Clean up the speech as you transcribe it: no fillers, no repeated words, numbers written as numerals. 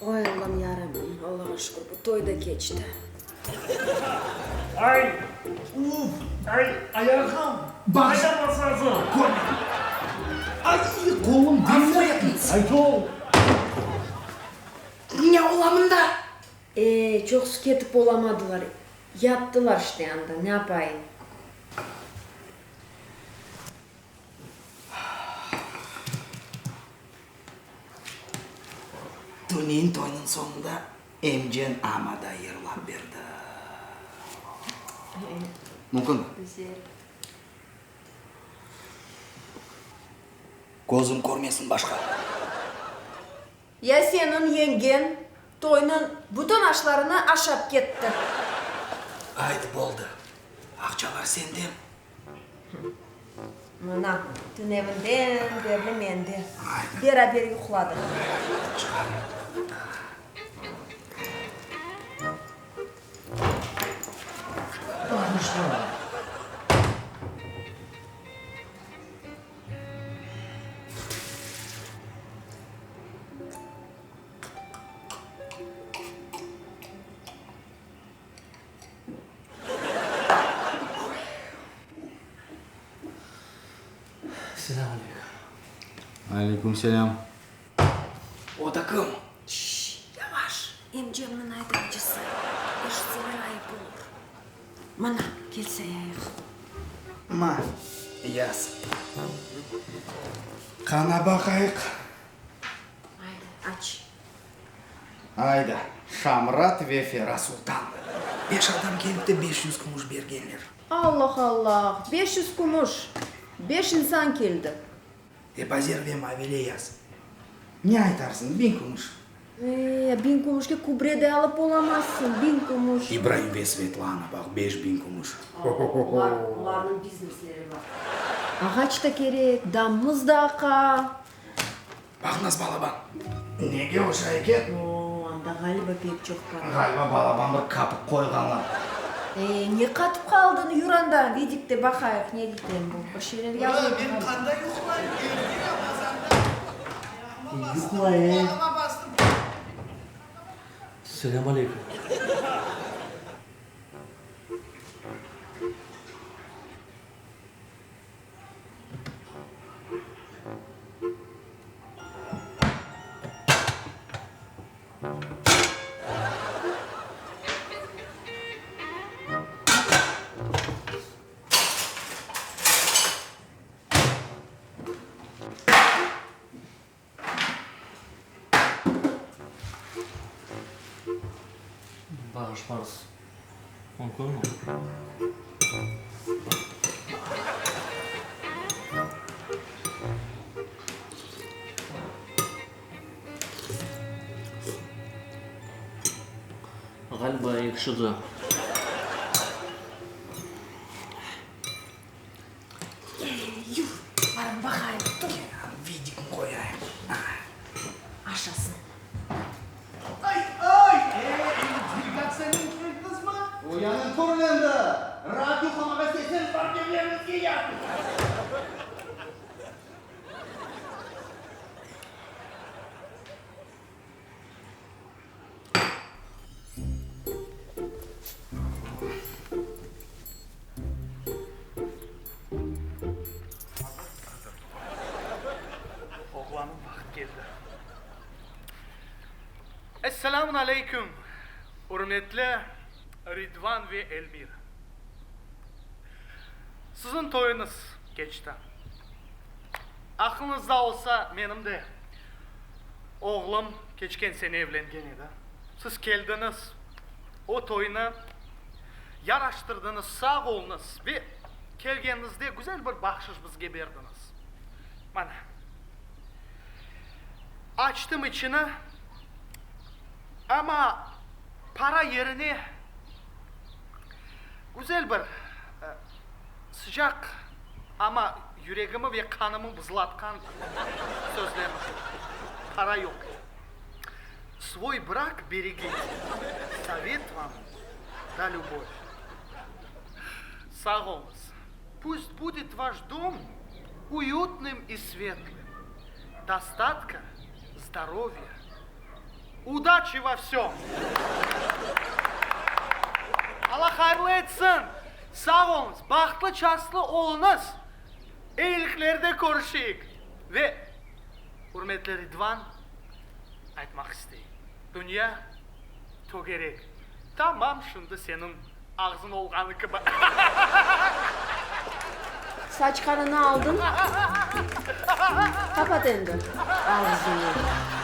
Oy, Allam yarabbim, Allağa şükür, bu toy da keçti. Ay, uf, ay, ayağım, qayda basasıñ? Körmedim. Ay, qolum, afu etiñiz. Aytol. Ne ola mında? E, çoqusı ketip olamadılar, yattılar işte anda, ne yapayım. Tünevin toynıñ soñunda emceñ ama da yırlap berdi. Mümkünmi? Güzel. Közüm körmesin başqa. Ya seniñ yeñgeñ toynıñ bütün aşlarını aşap ketti. Aydı, boldı. Aqçalar sende. Mına, tünevinden berli mende. Beraber yuqladıq. Çıqar. Bağışla. Selâm aleyküm. Aleyküm selâm. O da kim? Şşş, yavaş, emcemniñ aydavcısı, eşitseler ayıp olur. Mına, kel sayayıq. Ma, yaz. Qana baqayıq. Ayda, aç. Ayda, Şamrat ve Fera Sultan. Beş adam kelip de 500 kumuş bergenler. Allah, Allah, 500 kumuş! Beş insan keldi. Ebazer ve Mavile yaz. Ne aytarsıñ, biñ kumuş? E, biñ kumuşke kübre de alıp olamazsıñ, biñ kumuş. İbraim ve Svetlana, baq, 5000 kumuş. Olar, olarnıñ biznesleri bar. Ağaç da kerek, damımız da aqa. Baqıñız, balaban. Nege oşay eken? O, anda ğaliba pek çoq para. Ğaliba balaban bir kapik qoyğanlar. E, ne qatıp qaldıñ, yür anda, vidikte baqayıq, ne deyken bu, bir şeyler yazılğan. Men qanda yuqlayım, evde Ramazanda ayağıma bastım, Yuqla, e. qulağıma bastım. Selâm aleyküm. Bağışlarız. Mümkünmi? Ğaliba ekşidi. Yur, barıp baqayıq, tur. Vidikni qoyayıq. Aşasın. Ay, ay! E, endi delegatsiyanen keldiñizmi? Uyanıñ, turın endi! Raat yuqlamağa isteseñiz, barıp evleriñizge yatıñ! Oğlanım vaqıt keldi. Esselamun aleyküm, ürmetli Ridvan ve Elmira. Siziñ toyuñız keçti. Aqlıñızda olsa, menim de oğlum keçken sene evlengen edi. Siz keldiñiz, o toynı yaraştırdıñız, sağ oluñız ve kelgeniñizde güzel bir bahşış bizge berdiñiz. Mana, açtım içini, amma para yerine güzel bir sıcaq, amma yüregimi ve qanımı buzlatqan sözlerni Para yoq. Svoy brak beregite, sovet vam da lübov. Sağ oluñız. Pust budet vaş dom uyutnım i svetlım. Dostatka, zdorovya, udaçi vo vsem! Alla hayırlı etsin! Sağ oluñız, bahtlı-çastlı oluñız! Eyiliklerde körüşeyik! Ve, ürmetli Ridvan, aytmaq isteyim, dünya tögerek, tamam şimdi seniñ ağzıñ olğanı kibi. Saçqanını aldıñ, qapat endi ağzıñnı.